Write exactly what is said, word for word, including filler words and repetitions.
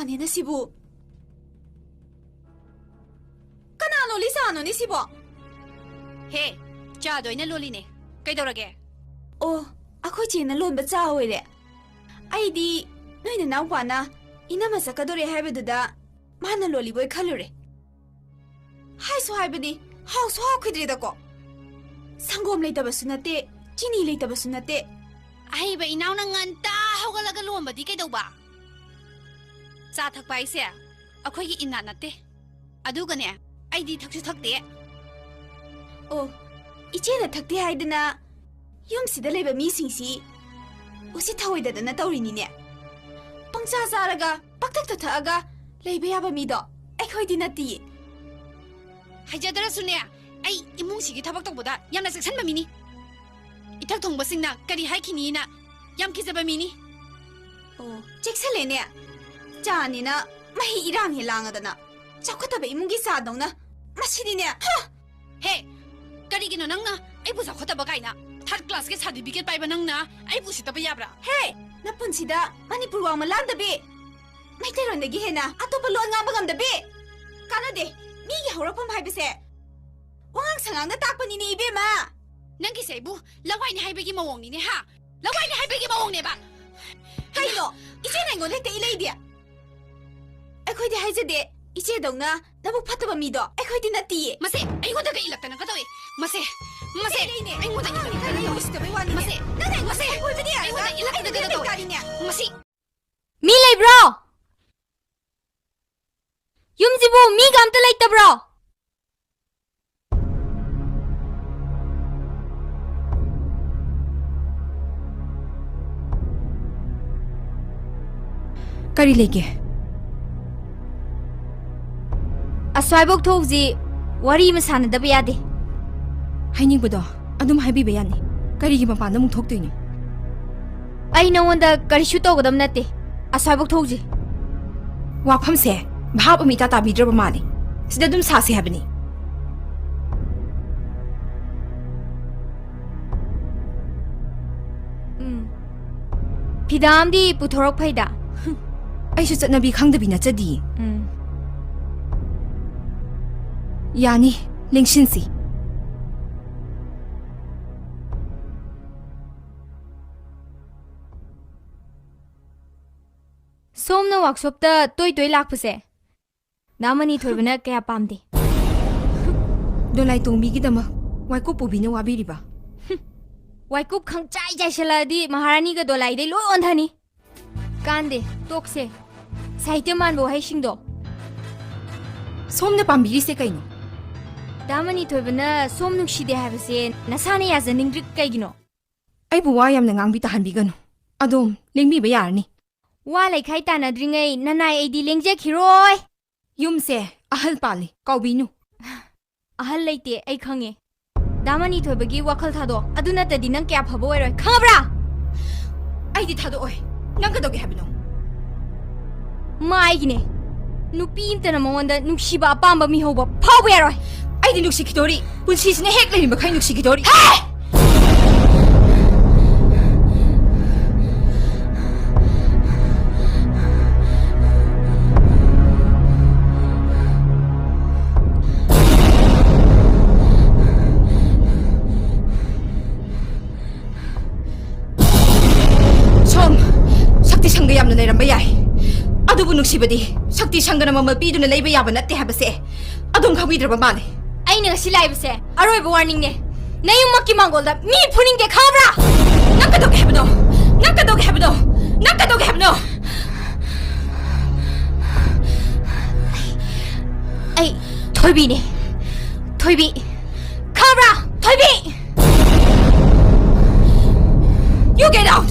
ꯅꯦꯅ ꯁꯤꯕꯨ? ꯀꯅꯥ ꯂꯣꯜꯂꯤ ꯆꯥꯅꯣꯅꯦ ꯁꯤꯕꯣ? ꯍꯦ, ꯆꯥꯗꯣ ꯑꯩꯅ ꯂꯣꯜꯂꯤꯅꯦ꯫ ꯀꯩꯗꯧꯔꯒꯦ? ꯑꯣ, ꯑꯩꯈꯣꯏ ꯆꯦꯅ ꯂꯣꯟꯕ ꯆꯥ ꯑꯣꯏꯔꯦ꯫ ꯑꯩꯗꯤ ꯅꯣꯏ ꯅꯅꯥꯎꯄꯥꯅ ꯏꯅꯝꯃ ꯆꯠꯀꯗꯣꯔꯦ ꯍꯥꯏꯕꯗꯨꯗ ꯃꯥꯅ ꯂꯣꯜꯂꯤꯕꯣꯏ ꯈꯜꯂꯨꯔꯦ꯫ ꯍꯥꯏꯁꯨ ꯍꯥꯏꯕꯗꯤ ꯍꯥꯎꯁꯨ ꯍꯥꯎꯈꯤꯗ꯭ꯔꯦꯗꯀꯣ꯫ ꯁꯪꯒꯣꯝ ꯂꯩꯇꯕꯁꯨ ꯅꯠꯇꯦ, ꯆꯤꯅꯤ ꯂꯩꯇꯕꯁꯨ ꯅꯠꯇꯦ꯫ ꯑꯍꯩꯕ ꯏꯅꯥꯎꯅ ꯉꯟꯇꯥ ꯍꯧꯒꯠꯂꯒ ꯂꯣꯟꯕꯗꯤ ꯀꯩꯗꯧꯕ? ꯆꯥ ꯊꯛꯄ ꯍꯥꯏꯁꯦ ꯑꯩꯈꯣꯏꯒꯤ ꯏꯅꯥꯠ ꯅꯠꯇꯦ꯫ ꯑꯗꯨꯒꯅꯦ, ꯑꯩꯗꯤ ꯊꯛꯁꯨ ꯊꯛꯇꯦ꯫ ꯑꯣ, ꯏꯆꯦꯅ ꯊꯛꯇꯦ ꯍꯥꯏꯗꯅ ꯌꯨꯝꯁꯤꯗ ꯂꯩꯕ ꯃꯤꯁꯤꯡꯁꯤ ꯎꯁꯤꯠ ꯊꯑꯣꯏꯗꯗꯅ ꯇꯧꯔꯤꯅꯤꯅꯦ꯫ ꯄꯪꯆꯥ ꯆꯥꯔꯒ ꯄꯪꯊꯛꯇ ꯊꯛꯑꯒ ꯂꯩꯕ ꯌꯥꯕ ꯃꯤꯗꯣ ꯑꯩꯈꯣꯏꯗꯤ ꯅꯠꯇꯤꯌꯦ꯫ ꯍꯩꯖꯗ꯭ꯔꯁꯨꯅꯦ, ꯑꯩ ꯏꯃꯨꯡꯁꯤꯒꯤ ꯊꯕꯛ ꯇꯧꯕꯗ ꯌꯥꯝꯅ ꯆꯦꯛꯁꯤꯟꯕ ꯃꯤꯅꯤ꯫ ꯏꯊꯛ ꯊꯣꯡꯕꯁꯤꯡꯅ ꯀꯔꯤ ꯍꯥꯏꯈꯤꯅꯤꯅ ꯌꯥꯝ ꯀꯤꯖꯕ ꯃꯤꯅꯤ꯫ ꯑꯣ, ꯆꯦꯛꯁꯤꯜꯂꯦꯅꯦ꯫ ꯆꯥꯅꯤꯅ ꯃꯍꯤ ꯏꯔꯥꯡ ꯍꯦ ꯂꯥꯡꯉꯗꯅ꯫ ꯆꯥꯎꯈꯠꯇꯕ ꯏꯃꯨꯡꯒꯤ ꯆꯥꯗꯧꯅ꯫ ꯃꯁꯤꯗꯤꯅꯦ, ꯍꯥ! ꯍꯦ! ꯀꯔꯤꯒꯤꯅꯣ ꯅꯪꯅ ꯑꯩꯕꯨ ꯆꯥꯎꯈꯠꯇꯕ ꯀꯥꯏꯅ? Third class ꯀꯤ certificate ꯄꯥꯏꯕ ꯅꯪꯅ ꯑꯩꯕꯨ ꯎꯁꯤꯠꯇꯕ ꯌꯥꯕ꯭ꯔꯥ? ꯍꯦ! ꯅꯄꯨꯟꯁꯤꯗ ꯃꯅꯤꯄꯨꯔ ꯋꯥꯡꯃ ꯂꯥꯟꯗꯕꯤ, ꯃꯩꯇꯩꯔꯣꯟꯗꯒꯤ ꯍꯦꯟꯅ ꯑꯇꯣꯞꯄ ꯂꯣꯟ ꯉꯥꯡꯕ ꯉꯝꯗꯕꯤ! ꯀꯥꯟꯅꯗꯦ꯫ ꯃꯤꯒꯤ ꯍꯧꯔꯛꯐꯝ ꯍꯥꯏꯕꯁꯦ ꯋꯥꯉꯥꯡ ꯁꯉꯥꯡꯗ ꯇꯥꯛꯄꯅꯤꯅꯦ, ꯏꯕꯦꯝꯃ꯫ ꯅꯪꯒꯤꯁꯦ ꯑꯩꯕꯨ ꯂꯋꯥꯏꯅꯤ ꯍꯥꯏꯕꯒꯤ ꯃꯑꯣꯡꯅꯤꯅꯦ, ꯍꯥ? ꯂꯋꯥꯏꯅꯤ ꯍꯥꯏꯕꯒꯤ ꯃꯑꯣꯡꯅꯦꯕ꯫ ꯀꯩꯅꯣ? ꯏꯆꯦꯅ ꯑꯩꯉꯣꯟꯗ ꯍꯦꯛꯇ ꯏꯂꯩꯗꯤ? ꯑꯩꯈꯣꯏꯗꯤ ꯍꯥꯏꯖꯗꯦ, ꯏꯆꯦꯗꯧꯅ ꯅꯕꯨꯛ ꯐꯠꯇꯕ ꯃꯤꯗꯣ ꯑꯩꯈꯣꯏꯗꯤ ꯅꯠꯇꯤꯌꯦ꯫ ꯃꯁꯦ ꯑꯩꯉꯣꯟꯗꯒ ꯏꯜꯂꯛꯇꯅꯒ ꯇꯧꯏ꯫ ꯃꯁꯦ, ꯃꯁꯦ ꯏꯂꯩꯅꯦ꯫ ꯑꯩꯉꯣꯟꯗ ꯑꯉꯥꯡꯅꯤ ꯏꯜꯂꯛꯇꯅꯒ ꯈꯔ ꯇꯧꯏ꯫ ꯎꯁꯤꯠꯇꯕꯩ ꯋꯥꯅꯤꯅꯦ꯫ ꯃꯁꯦ, ꯅꯪꯅ ꯑꯩꯉꯣꯟꯗ ꯃꯁꯦ, ꯑꯩꯉꯣꯟꯗ ꯏꯜꯂꯛꯇꯅꯒ ꯇꯧꯏ꯫ ꯇꯥꯔꯤꯅꯦ꯫ ꯃꯁꯤ ꯃꯤ ꯂꯩꯕ꯭ꯔꯣ? ꯌꯨꯝꯁꯤꯕꯨ ꯃꯤꯒ ꯑꯝꯇ ꯂꯩꯇꯕ꯭ꯔꯣ? ꯀꯔꯤ ꯂꯩꯒꯦ? ꯑꯁ꯭ꯋꯥꯏꯐꯧ ꯊꯣꯛꯎꯁꯤ, ꯋꯥꯔꯤ ꯑꯃ ꯁꯥꯟꯅꯗꯕ ꯌꯥꯗꯦ꯫ ꯍꯥꯏꯅꯤꯡꯕꯗꯣ ꯑꯗꯨꯝ ꯍꯥꯏꯕꯤꯕ ꯌꯥꯅꯤ꯫ ꯀꯔꯤꯒꯤ ꯃꯄꯥꯟꯗ ꯑꯃꯨꯛ ꯊꯣꯛꯇꯣꯏꯅꯣ? ꯑꯩ ꯅꯉꯣꯟꯗ ꯀꯔꯤꯁꯨ ꯇꯧꯒꯗꯕ ꯅꯠꯇꯦ꯫ ꯑꯁ꯭ꯋꯥꯏꯐꯧ ꯊꯣꯛꯎꯁꯤ꯫ ꯋꯥꯐꯝꯁꯦ ꯚꯥꯞ ꯑꯃ ꯏꯇꯥ ꯇꯥꯕꯤꯗ꯭ꯔꯕ ꯃꯥꯜꯂꯤ꯫ ꯁꯤꯗ ꯑꯗꯨꯝ ꯁꯥꯁꯤ ꯍꯥꯏꯕꯅꯤ꯫ ꯎꯝ꯫ ꯐꯤꯗꯥꯝꯗꯤ ꯄꯨꯊꯣꯔꯛ ꯐꯩꯗ꯫ ꯑꯩꯁꯨ ꯆꯠꯅꯕꯤ ꯈꯪꯗꯕꯤ ꯅꯠꯆꯗꯤꯌꯦ꯫ ꯎꯝ꯫ ꯌꯥꯅꯤ, ꯂꯦꯡꯁꯤꯟꯁꯤ꯫ ꯁꯣꯝꯅ ꯋꯥꯛꯁꯣꯞꯇ ꯇꯣꯏ ꯇꯣꯏ ꯂꯥꯛꯄꯁꯦ ꯗꯥ ꯃꯅꯤ ꯊꯣꯏꯕꯅ ꯀꯌꯥ ꯄꯥꯝꯗꯦ꯫ ꯗꯣꯂꯥꯏ ꯇꯣꯡꯕꯤꯒꯤꯗꯃꯛ ꯋꯥꯏꯀꯨꯞ ꯄꯨꯕꯤꯅ ꯋꯥꯕꯤꯔꯤꯕ? ꯋꯥꯏꯀꯨꯞ ꯈꯪꯆꯥꯏ ꯆꯥꯏꯁꯜꯂꯛꯑꯗꯤ ꯃꯍꯥꯔꯥꯅꯤꯒ ꯗꯣꯂꯥꯏꯗꯩ ꯂꯣꯏ ꯑꯣꯟꯊꯅꯤ꯫ ꯀꯥꯟꯗꯦ, ꯇꯣꯛꯁꯦ꯫ ꯁꯥꯍꯤꯇ꯭ꯌ ꯃꯥꯟꯕ ꯋꯥꯍꯩꯁꯤꯡꯗꯣ꯫ ꯁꯣꯝꯅ ꯄꯥꯝꯕꯤꯔꯤꯁꯦ ꯀꯩꯅꯣ? ꯗꯥ ꯃꯅꯤ ꯊꯣꯏꯕꯅ ꯁꯣꯝ ꯅꯨꯡꯁꯤꯗꯦ ꯍꯥꯏꯕꯁꯦ ꯅꯁꯥꯅ ꯌꯥꯖꯅꯤꯡꯗ꯭ꯔꯤ ꯀꯩꯒꯤꯅꯣ? ꯑꯩꯕꯨ ꯋꯥ ꯌꯥꯝꯅ ꯉꯥꯡꯕꯤ ꯇꯥꯍꯟꯕꯤꯒꯅꯨ꯫ ꯑꯗꯣꯝ ꯂꯦꯡꯕꯤꯕ ꯌꯥꯔꯅꯤ꯫ ꯋꯥ ꯂꯩꯈꯥꯏ ꯇꯥꯅꯗ꯭ꯔꯤꯉꯩ ꯅꯅꯥꯏ ꯑꯩꯗꯤ ꯂꯦꯡꯖꯈꯤꯔꯣꯏ꯫ ꯌꯨꯝꯁꯦ ꯑꯍꯜ ꯄꯥꯜꯂꯤ, ꯀꯥꯎꯕꯤꯅꯨ꯫ ꯑꯍꯜ ꯂꯩꯇꯦ, ꯑꯩ ꯈꯪꯉꯦ꯫ ꯗꯥ ꯃꯅꯤ ꯊꯣꯏꯕꯒꯤ ꯋꯥꯈꯜ ꯊꯥꯗꯣꯛ꯫ ꯑꯗꯨ ꯅꯠꯇꯗꯤ ꯅꯪ ꯀꯌꯥ ꯐꯕ ꯑꯣꯏꯔꯣꯏ, ꯈꯪꯉꯕ꯭ꯔꯥ? ꯑꯩꯗꯤ ꯊꯥꯗꯣꯛꯑꯣꯏ꯫ ꯅꯪ ꯀꯩꯗꯧꯒꯦ ꯍꯥꯏꯕꯅꯣ? ꯃꯥ ꯑꯩꯒꯤꯅꯦ꯫ ꯅꯨꯄꯤ ꯑꯝꯇꯅ ꯃꯉꯣꯟꯗ ꯅꯨꯡꯁꯤꯕ ꯑꯄꯥꯝꯕ ꯃꯤꯍꯧꯕ ꯐꯥꯎꯕ ꯌꯥꯔꯣꯏ꯫ ꯑꯩꯗꯤ ꯅꯨꯡꯁꯤꯈꯤꯗꯣꯔꯤ꯫ ꯄꯨꯟꯁꯤꯁꯤꯅ ꯍꯦꯛ ꯂꯩꯔꯤ ꯃꯈꯩ ꯅꯨꯡꯁꯤꯈꯤꯗꯣꯔꯤ꯫ ꯍꯦ! ꯁꯣꯝ, ꯁꯛꯇꯤ ꯁꯪꯒ ꯌꯥꯝꯅ ꯂꯩꯔꯝꯕ ꯌꯥꯏ, ꯑꯗꯨꯕꯨ ꯅꯨꯡꯁꯤꯕꯗꯤ ꯁꯛꯇꯤ ꯁꯪꯒꯅ ꯃꯃꯜ ꯄꯤꯗꯨꯅ ꯂꯩꯕ ꯌꯥꯕ ꯅꯠꯇꯦ ꯍꯥꯏꯕꯁꯦ ꯑꯗꯨꯝ ꯈꯪꯕꯤꯗ꯭ꯔꯕ ꯃꯥꯜꯂꯦ꯫ ꯑꯩꯅ ꯉꯁꯤ ꯂꯥꯛꯏꯕꯁꯦ ꯑꯔꯣꯏꯕ ꯋꯥꯔꯅꯤꯡꯅꯦ꯫ ꯅꯌꯨꯝꯃꯛꯀꯤ ꯃꯥꯡꯒꯣꯜꯗ ꯃꯤ ꯐꯨꯅꯤꯡꯗꯦ, ꯈꯪꯕ꯭ꯔꯥ? ꯅꯪ ꯀꯩꯗꯧꯒꯦ ꯍꯥꯏꯕꯅꯣ? ꯅꯪ ꯀꯩꯗꯧꯒꯦ ꯍꯥꯏꯕꯅꯣ? ꯅꯪ ꯀꯩꯗꯧꯒꯦ ꯍꯥꯏꯕꯅꯣ? ꯑꯩ ꯊꯣꯏꯕꯤꯅꯦ꯫ ꯊꯣꯏꯕꯤ꯫ ꯈꯪꯕ꯭ꯔꯥ? ꯊꯣꯏꯕꯤ! You get out!